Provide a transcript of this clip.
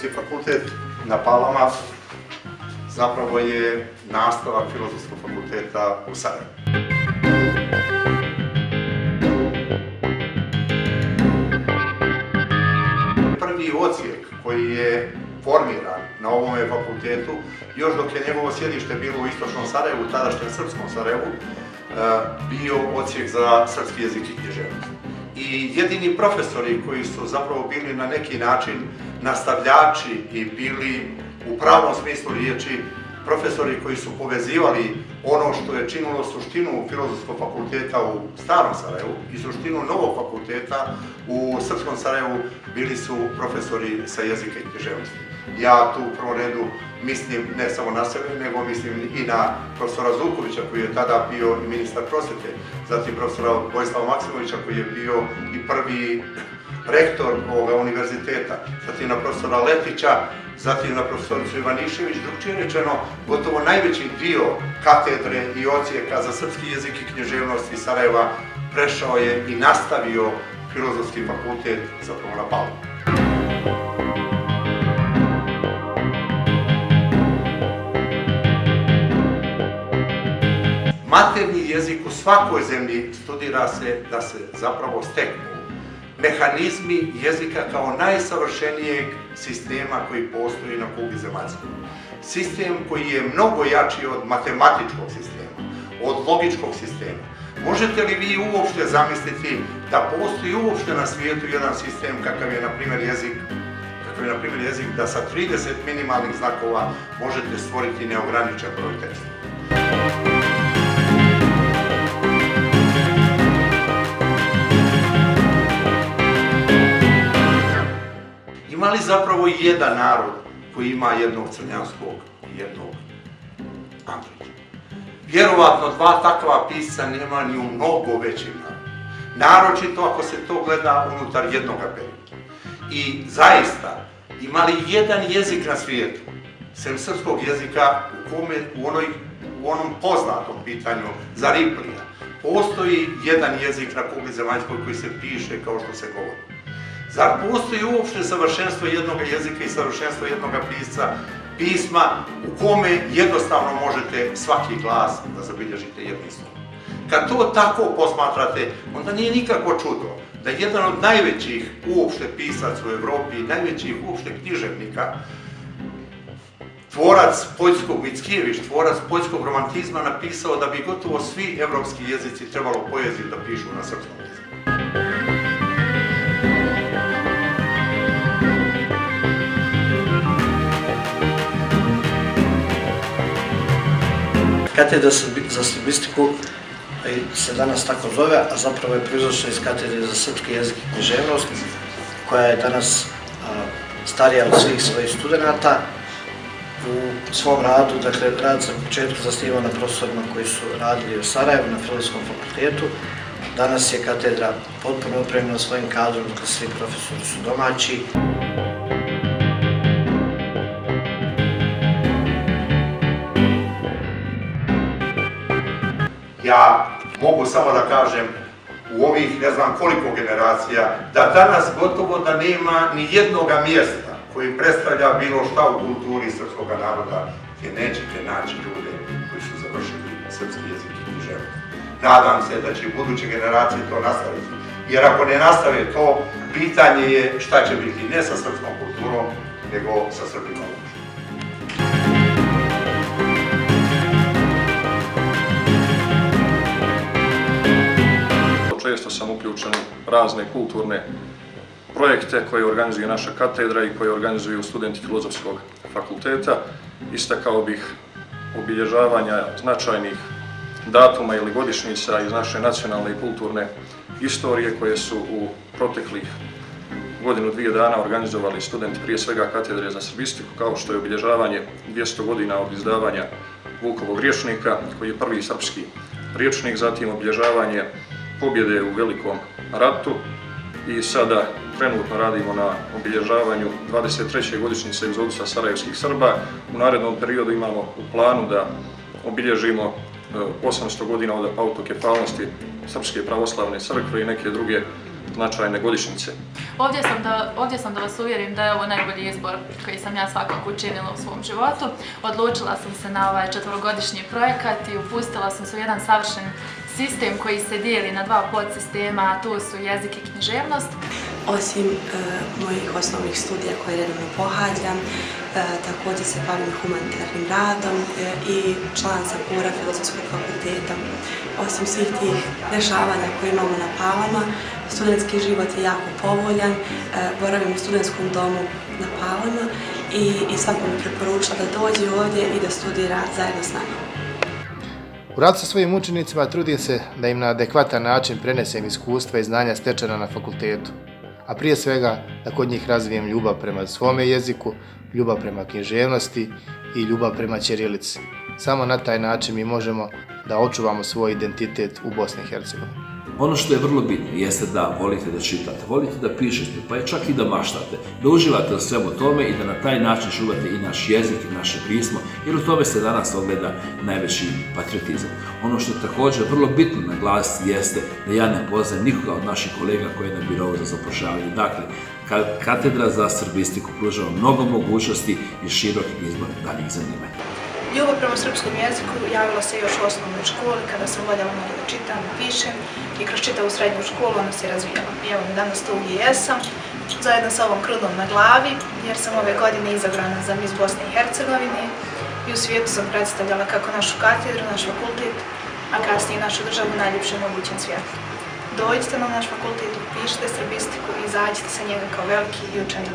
Filozofski fakultet na Palama zapravo je nastavak Filozofskog fakulteta u Sarajevu. Prvi odsjek koji je formiran na ovome fakultetu, još dok je njegovo sjedište bilo u istočnom Sarajevu, tadašnjem srpskom Sarajevu, bio odsjek za srpski jezik i književnost. I jedini profesori koji su zapravo bili na neki način nastavljači i bili u pravom smislu riječi profesori koji su povezivali ono što je činilo suštinu Filozofskog fakulteta u starom Sarajevu i suštinu novog fakulteta u srpskom Sarajevu bili su profesori sa jezika i književnosti. Ja tu u prvom redu mislim ne samo na sebe, nego mislim i na profesora Zulkovića koji je tada bio i ministar prosvjete, zatim profesora Vojislava Maksimovića koji je bio i prvi rektor ovoga univerziteta, zatim na profesora Letića, zatim na profesoricu Ivanišević. Drugčije rečeno, gotovo najveći dio katedre i odsjeka za srpski jezik i književnost iz Sarajeva prešao je i nastavio Filozofski fakultet zapravo na Palama. Maternji jezik u svakoj zemlji studira se da se zapravo steknu mehanizmi jezika kao najsavršenijeg sistema koji postoji na kugli zemaljskoj. Sistem koji je mnogo jači od matematičkog sistema, od logičkog sistema. Možete li vi uopšte zamisliti da postoji uopšte na svijetu jedan sistem kakav je na primjer jezik da sa 30 minimalnih znakova možete stvoriti neograničen broj tekstova? Ima li zapravo jedan narod koji ima jednog Crnjanskog i jednog Andrića? Vjerovatno dva takva pisca nema ni u mnogo većim narodima. Naročito ako se to gleda unutar jednog perioda. I zaista, ima li jedan jezik na svijetu, sem srpskog jezika, u onom poznatom pitanju za Riplija, postoji jedan jezik na kugli zemaljskoj koji se piše kao što se govori? Zar postoji uopšte savršenstvo jednog jezika i savršenstvo jednog pisma u kome jednostavno možete svaki glas da zabilježite jednim slovom? Kad to tako posmatrate, onda nije nikako čudo da jedan od najvećih uopšte pisaca u Evropi, najvećih uopšte književnika, tvorac poljskog Mickiewicz, tvorac poljskog romantizma, napisao da bi gotovo svi evropski jezici trebalo poeziju da pišu na srpskom jeziku. Katedra za srbistiku se danas tako zove, a zapravo je proizašla iz katedre za srpski jezik i književnost, koja je danas starija od svih svojih studenata. U svom radu, dakle, rad za početku zasnivao na profesorima koji su radili u Sarajevu na Filozofskom fakultetu. Danas je katedra potpuno opremljena svojim kadrom, dakle, svi profesori su domaći. Ja mogu samo da kažem u ovih ne znam koliko generacija da danas gotovo da nema ni jednoga mjesta koji predstavlja bilo šta u kulturi srpskog naroda gdje nećete naći ljude koji su završili srpski jezik i književnost. Nadam se da će buduće generacije to nastaviti, jer ako ne nastave to, pitanje je šta će biti ne sa srpskom kulturom, nego sa Srbima uopšte. Često sam uključen u razne kulturne projekte koje organizuje naša katedra i koje organizuju studenti Filozofskog fakulteta. Istakao bih obilježavanja značajnih datuma ili godišnjica iz naše nacionalne i kulturne istorije koje su u proteklih godinu, dvije dana organizovali studenti prije svega katedre za srbistiku, kao što je obilježavanje 200 godina od izdavanja Vukovog rječnika, koji je prvi srpski rječnik, zatim obilježavanje pobjede u Velikom ratu i sada trenutno radimo na obilježavanju 23. godišnjice egzodusa sarajevskih Srba. U narednom periodu imamo u planu da obilježimo 800 godina od autokefalnosti Srpske pravoslavne crkve i neke druge značajne godišnjice. Ovdje sam da vas uvjerim da je ovo najbolji izbor koji sam ja svakako učinila u svom životu. Odlučila sam se na ovaj 4-godišnji projekat i upustila sam se u jedan savršen sistem koji se dijeli na 2 podsistema, a tu su jezik i književnost. Osim mojih osnovnih studija koje redovno pohađam, također se bavim humanitarnim radom i član sam KUR-a Filozofskog fakulteta. Osim svih tih dešavanja koje imamo na Palama, studentski život je jako povoljan, boravim u studentskom domu na Palama i svakom mi preporučila da dođe ovdje i da studira zajedno s nama. U radu sa svojim učenicima trudim se da im na adekvatan način prenesem iskustva i znanja stečena na fakultetu, a prije svega da kod njih razvijem ljubav prema svome jeziku, ljubav prema književnosti i ljubav prema ćirilici. Samo na taj način mi možemo da očuvamo svoj identitet u Bosni i Hercegovini. Ono što je vrlo bitno jeste da volite da čitate, volite da pišete, pa čak i da maštate, da uživate u svemu tome i da na taj način čuvate i naš jezik i naše pismo, jer u tome se danas ogleda najveći patriotizam. Ono što je također vrlo bitno naglasiti jeste da ja ne poznajem nikoga od naših kolega koji je na birovu za zapošljavanje. Dakle, katedra za srbistiku pružava mnogo mogućnosti i širok izbor daljih zanimanja. Ljubav prema srpskom jeziku javila se još u osnovnoj školi kada sam voljela mnogo da čitam i pišem i kroz čitavu srednju školu ona se razvijala. I evo mi danas tu gdje jesam, zajedno sa ovom krunom na glavi, jer sam ove godine izabrana za Miss Bosne i Hercegovine i u svijetu sam predstavljala kako našu katedru, naš fakultet, a kasnije i našu državu u najljepšem mogućem svijetu. Dođite na naš fakultet, upišite srbistiku i izađite sa njega kao veliki i učeni.